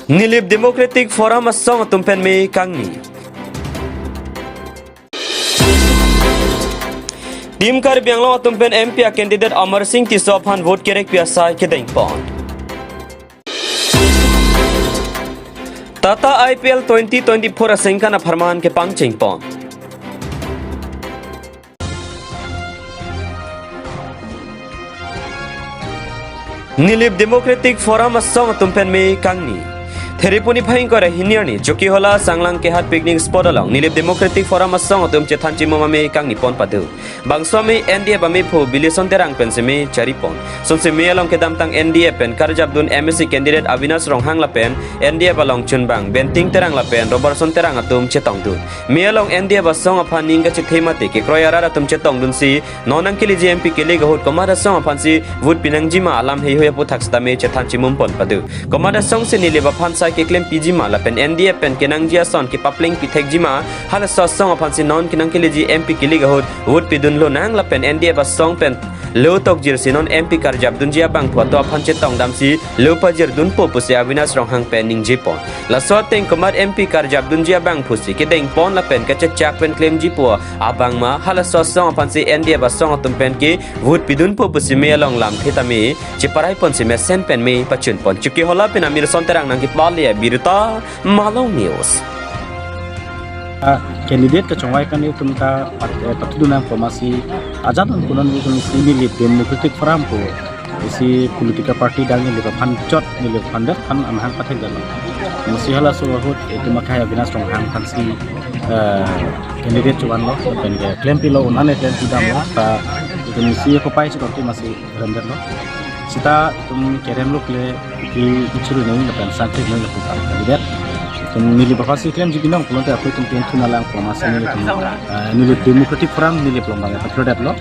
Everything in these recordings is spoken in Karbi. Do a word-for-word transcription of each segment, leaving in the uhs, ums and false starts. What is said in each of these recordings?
Nilip Democratic Forum asong atum pen me kangni. Team Karbi Anglong atum pen M P a candidate Amar Singh Tisso aphan vote kerekpi asai kedengpon. Tata I P L twenty twenty-four asengkan apharman kepangchengpon. Nilip Democratic Forum asong atum pen me kangni. Theri pu niphai ingkoi ra hini arni Chokihola Sanglang Kehat picnic spot along Nilip Democratic Forum asong atum chethan chimum ame kangni pon padu. Bangso ame N D F amephu Bilison Terang pensi me charipon. Sonsi me along kedamtang N D F pen karjapdun M A C candidate Avinash Ronghang lapen N D F along chunbang Benting Terang lapen Robertson Terang atum chetongdun. Me along N D F asong aphan ning kachethe mate kekroi arat atum chetongdunsi non nangkeleji M P kelik ahut komat asong aphansi vote pinangjima alam heihui aputhak sitame chethan chimum pon padu. Komat asongsi Nilip aphan sai keklem pijima lapen N D F pen kenangji ason kepapleng pithekjima halaso asong aphansi non kenangkeleji M P kelik ahut vote pidun lonang lapen N D F asong pen lo tokjirsi non M P karjapdunji abangphu atum aphan chetongdamsi lo pajirdunpo pusi Avinash Ronghang pen ningjepon. Laso ateng komat M P karjapdunji abangphusi kedengpon lapen kachechak pen klemjipo abang ma halaso asong aphansi N D F asong atum pen ke vote pidunpo pusi me along lamthe tame cheparaiponsi mesen pen me pachunpon. Chokihola pen Amirson Terang nangkepale abirta Malong News. Ah, candidate kachongvai kan itum ka pat-, eh, patudun nangpo masi ajat an kunan itum si Nilip Democratic Forum pu isi political party dang Nilip aphan chot Nilip aphan det aphan amahang pathek dalo. Masi halaso ahut itum akhai Avinash Ronghang aphansi, eh, candidate chuan lo pen ke klempi lo un-an e klempi damlo ta itum isi kopai chikon ti masi render lo. Sita itum kerem lo kle ki ichuru nai lapen sangklik nai lapen candidate. Itum Nilip aphansi klemji binong pulote ako itum pen thuna lang pon masi Nilip itum, eh, Nilip Democratic Forum Nilip along bang patriotet lo.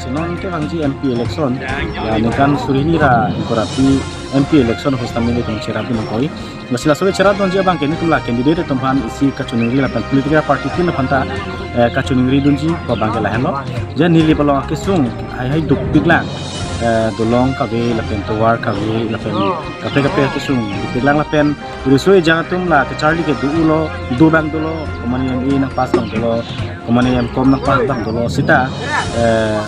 Si non kevangji M P election, ya ningkan suri hini ra ingkoi ra pini M P election host tame itum cherap binong koi. Masi laso le cherapdunji abang ke nelitum la candidate atum aphan isi kachiningri lapen political party tin aphan ta, eh, kachiningri dunji ko abang ke lahenlo. Je Nilip along kesung hai hai dukpiklang, eh, dolong kave lapen tovar kave lapen kaprek kaprek kesung dukpiklang lapen riso ejang atum la kacharli ke do-ulo, do abang dolo, komane M A nangpass abang dolo, komane M Com nangpass abang dolo, sita, eh,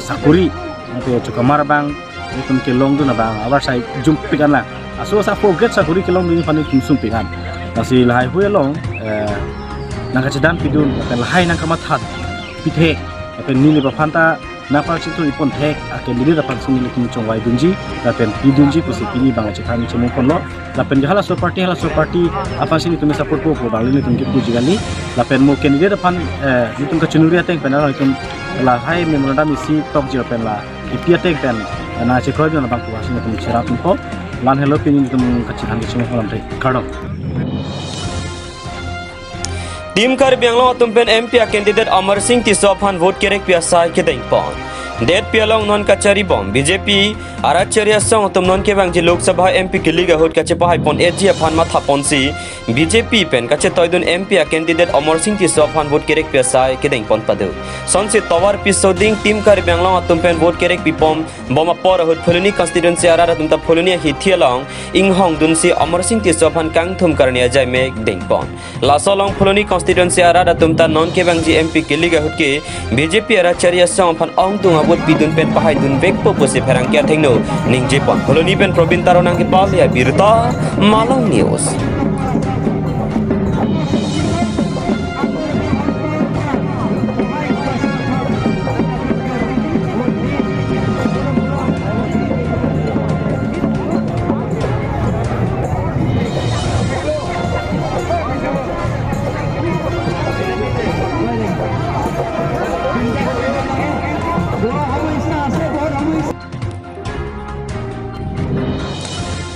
sakuri, nangke chukamar abang, itum kelongdun abang, avarsai jumpik an lang. Aso sa four grade sakuri kelongdun aphan itum sumpik an. Lasi lahai hui along, eh, nangkachedam pidun, lapen lahai nangkamathat pithek, lapen Nilip aphan ta nangpachingthur ipon thek, a candidate aphansi nelitum chongvai dunji, lapen pidunji pusi pini abang chethan chimum ponlo, lapen ke halaso party, halaso party aphansi nelitum support po pu abang nelitum kepuji kali, lapen mo candidate aphan, eh, nelitum kachiningri ateng pen along itum lahai memorandum isi tokjir pen la kipi ateng pen, eh, nangchekroi dun abang pu aphansi nelitum cherap po, la-an helo pini nelitum kachethan kachimum ponlo, kardom. Team Karbi Anglong atum pen M P a candidate Amar Singh Tisso aphan vote kerekpi asai kedengpon. Detpi along non kacharibom B J P arat chari asong atum non kevangji Lok Sabha M P kelik ahut kachepahaipon etji aphan mathaponsi B J P pen kachetoidun M P a candidate Amar Singh Tisso aphan vote kerekpi asai kedengpon padu. Sonsi tovar piso ding Team Karbi Anglong atum pen vote kerekpi pom bom apor ahut Phuloni constituency arat atum ta Phuloni ahithi along inghongdunsi Amar Singh Tisso aphan kangthum karni ajai mek dengpon. Laso along Phuloni constituency arat atum ta non kevangji M P kelik ahut ke B J P arat chari asong aphan ongdung a-vote pidun pen pahaidun vekpo pusi pherangke athengno ningjepon. Phuloni pen Probin Taro nangkepale abirta Malong News.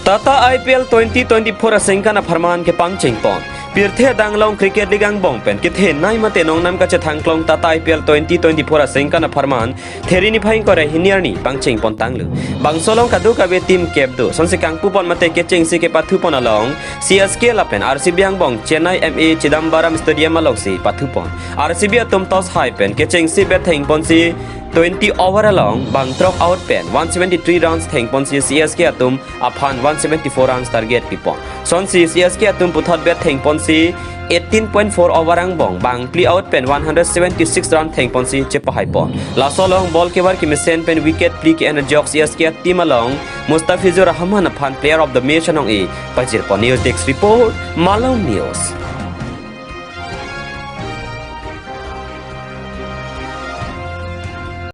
Tata I P L twenty twenty-four asengkan apharman kepangchengpon. Pirthe adang along cricket league angbong pen kethenei mate nongnam kachethangklong Tata I P L twenty twenty-four asengkan apharman Theri niphai ingkoi ra hini arni pangchengpon tanglo. Bangso along kadokave team kep do. Sonsi kangpupon mate kechengsi kepathupon along C S K lapen R C B angbong Chennai M A Chidambaram Stadium alongsi pathupon. R C B atum toss hai pen kechengsi bat thengponsi Twenty over along bang throk out pen one seventy-three runs thengponsi C S K atum aphan one seventy-four runs target pipon. Sonsi C S K atum puthot bat thengponsi eighteen point four over angbong bang phli out pen one hundred seventy-six run thengponsi chepahaipon. Laso along ball kevar kemesen pen wicket phli ke-en ajok C S K team along Mustafizur Rahman aphan player of the match anong-e pajirpon. News Desk Report, Malong News.